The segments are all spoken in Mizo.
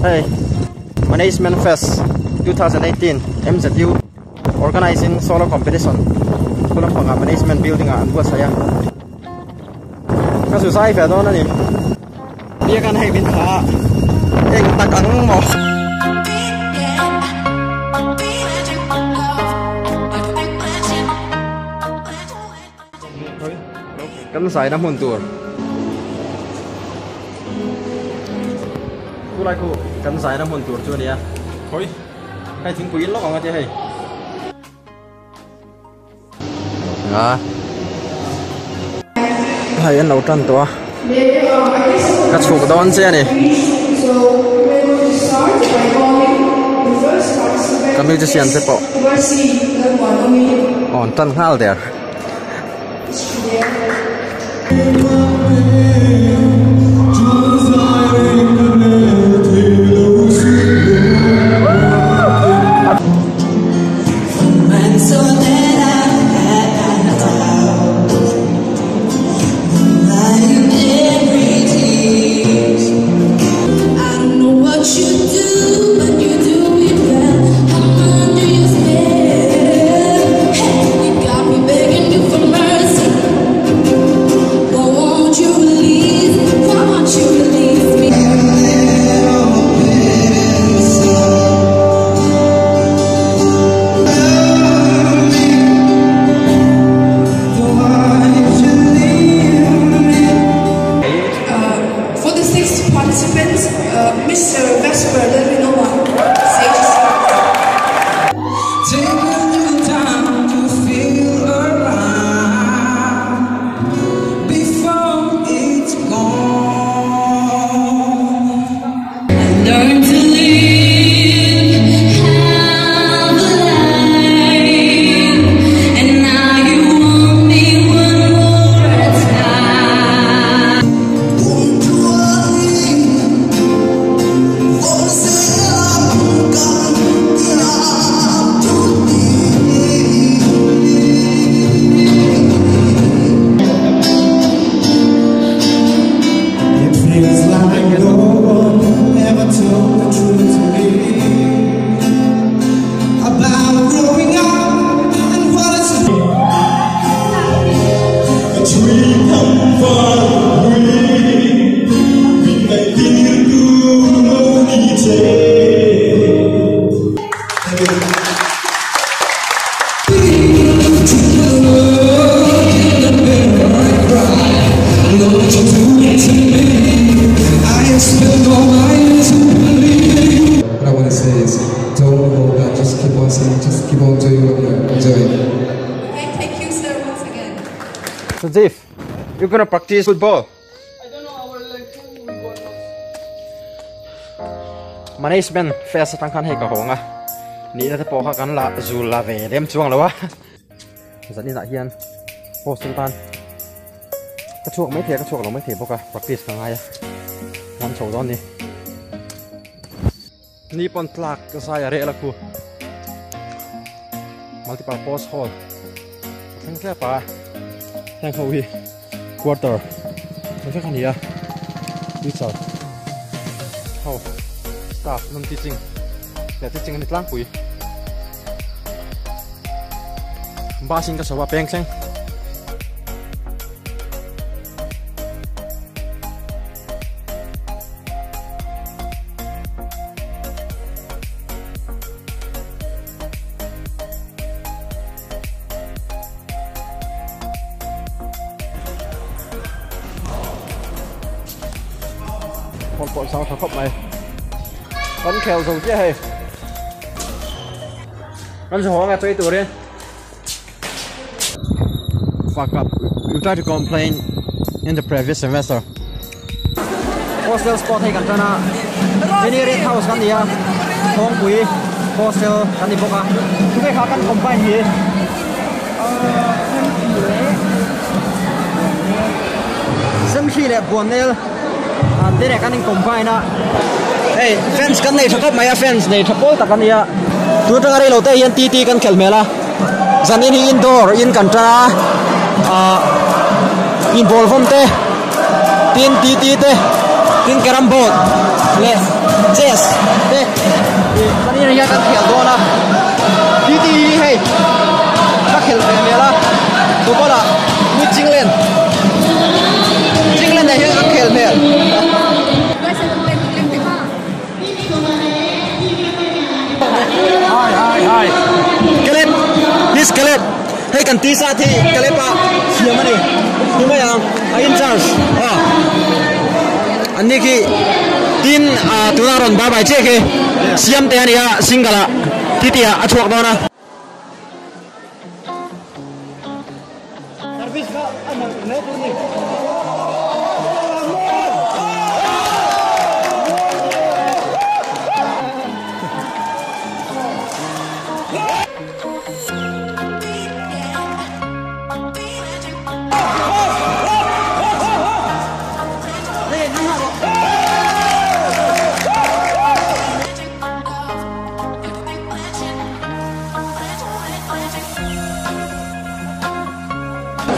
Hei Management Fest 2018 MZU Organizing Solo Competition khu lampangah Management Building ah an buatsaih a. Ka zu zai ve dawn a ni. Biakan hei min thlah a, eng tak ang maw? Kan zaina hmun tur Khu lai khu kan zaina hmun tur chu a nia. Khawi hei thingpui in lawk ang a tia hei. A hei an lo tan tawh a ka chhuk dawn che a ni ka musician te pawh aw an tan nghal der. Sanjeev, you gonna practice football? I don't know our like we got Management fest atang khan hei ka hawng a nihna te pawh kha kan la zul la ve lem chuang lo a zanin ah hian hostel tan ka chhuak mai thei a ka chhuak lo mai thei bawk a practice ka ngai a kan chho dawn ni ni pawn tlak ka zai a reh la khu multipurpose hall thleng tlep a heng ho hi quarter ang vek a ni a teacher ho staff non teaching leh teaching a ni tlangpui bus in ka chho a peng thleng. Hall pawh zau tha khawp mai kan khel zo chiah hei kan zawh anga chei turin fuck up you try to complain in the previous semester hostel spot hei kan tan a mini red house kan ni a thawngpui hostel kan ni bawk a tunge kha kan combine hi Semhri leh Buannel te leh kan in combine a hei fans kan nei tha khawp mai a fans nei tha pawl tak a nia tun atanga rei lo te hian T T kan khelh hmel a zanin hi indoor in kan tan a ah inbawl vawm te tin T T te tin carrom board leh chess. hian kan khel dawn a TT hi hei ka khelh ve hmel a football ah Pu Chinglen Chinglen ah hian ka khel hmel. Hi hi hi Caleb this Caleb hei kan ti sat hi Caleb a siam a ni ni mai ang a in charge a an ni khi tin a tuna rawn bar bai chiah khi siam te a ni a single ah titi ah a chhuak dawn a. Service kha a nalh hle tur a ni.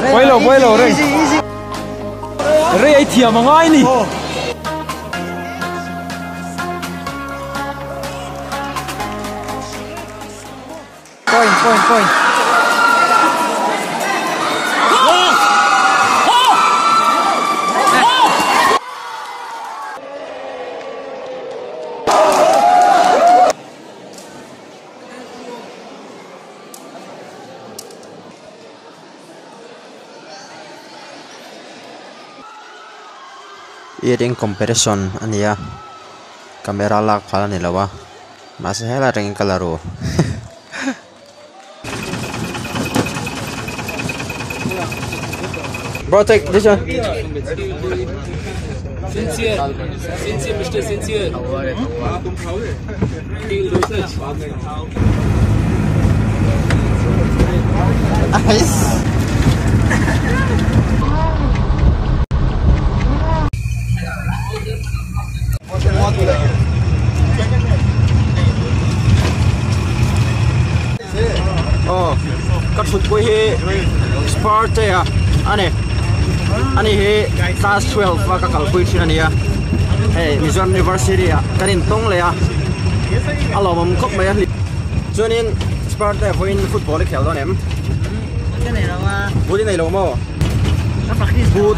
Pawi lo pawi lo reng rei ei thiam a ngai ni. Point point point. Earring competition a ni a camera lak phal a ni lo a mahse helai atangin ka la ru Bro take this one. Sincere, sincere, Mr. Sincere. Ice. Aw ka thut pawh hi sparte a ani ani hi class 12 a ka kalpui thin a nia hei Mizoram University ah kan intawng leh a a lawmawm khawp mai a chuanin sparte vawiin football i khel dawn em boot i nei lo maw boot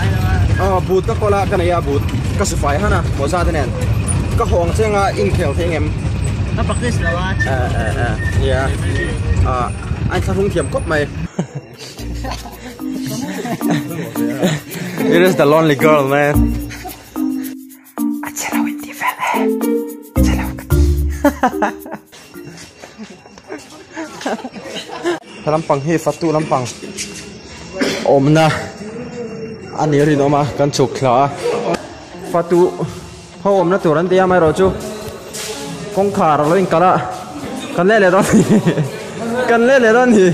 aw boot ka kawl a ka nei a boot ka su fai han a mawza te nen ka hawng cheng a inkhel thei ang em ka practice lo a nia a inthlahrung thiam khawp mai It is the lonely girl man A chhelo in ti vel e chhelo ka ti He lampang hi fatu lampang awmna a ni rinawm a kan chhuk thla a fatu ho awmna tur an ti a amaherawhchu kawngkhar a lo inkalh a kan leh leh dawn a ni kan leh leh dawn a ni.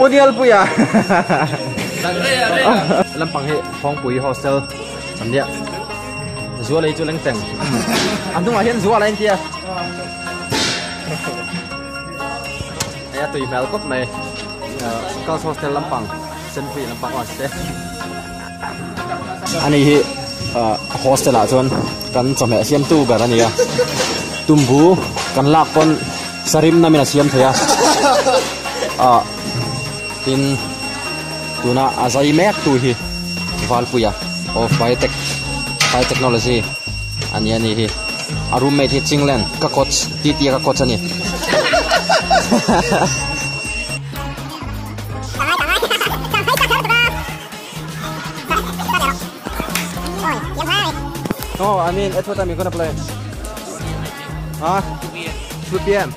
U Dialpuia lampang hi Phawngpui hostel an nia Zuala hi chu leng teng a hnungah hian Zuala a intia hei a tui hmel khawp mai girls hostel lampang Senpui lampang aw se ani hi hostel ah chuan kan chawhmeh siamtu ber a ni a tumbu kan lak pawn sarim namin a siam thei a ah tin tuna a zai mek tu hi Valpuia of biotech biotechnology a ni a ni hi a roommate hi Chinglen ka coach T T a ka coach a ni. Oh, I mean, at what time you gonna play? Huh? 2 p.m.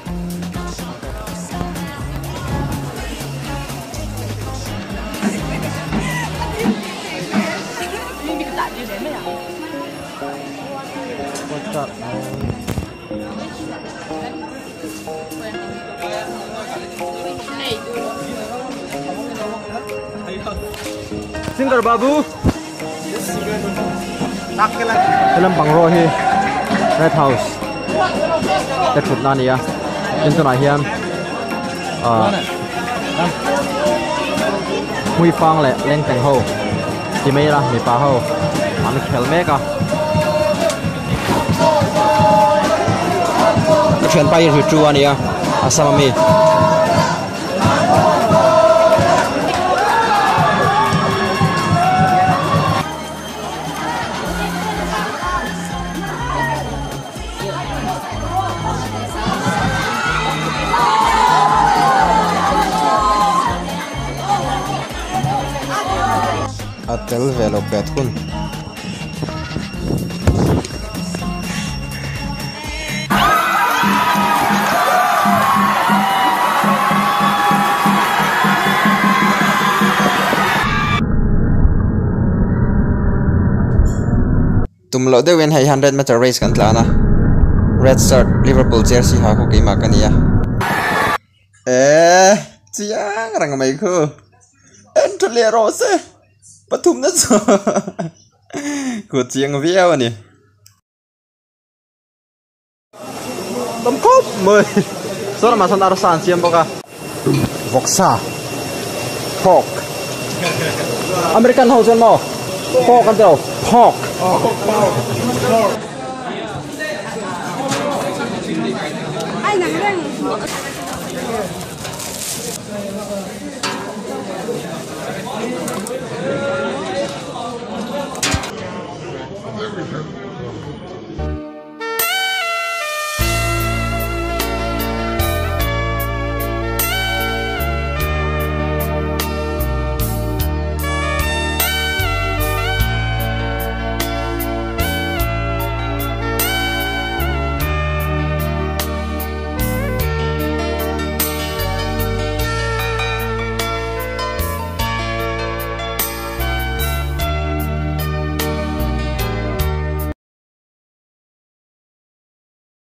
What's up, man? Singer Babu Helam pang rawh hi Red House te thutna a ni a tin tunah hian ah hmuifang leh lengteng ho ti mai ila mipa ho an khel mek a. Ka thianpa hi Ritu a nia Assam ami. A tel ve lo pet hun. Tum loh deuhin hei 100 meter race kan tlan a, red shirt Liverpool jersey ha khu keimah ka ni a. Eee chiang reng mai khu en tha leh rawh se pathumna chu khu chiang viau a ni. Tam khawp mai saw lamah sawn arsa an siam bawk a vawksa pork American ho chuan maw pork an ti lo pork.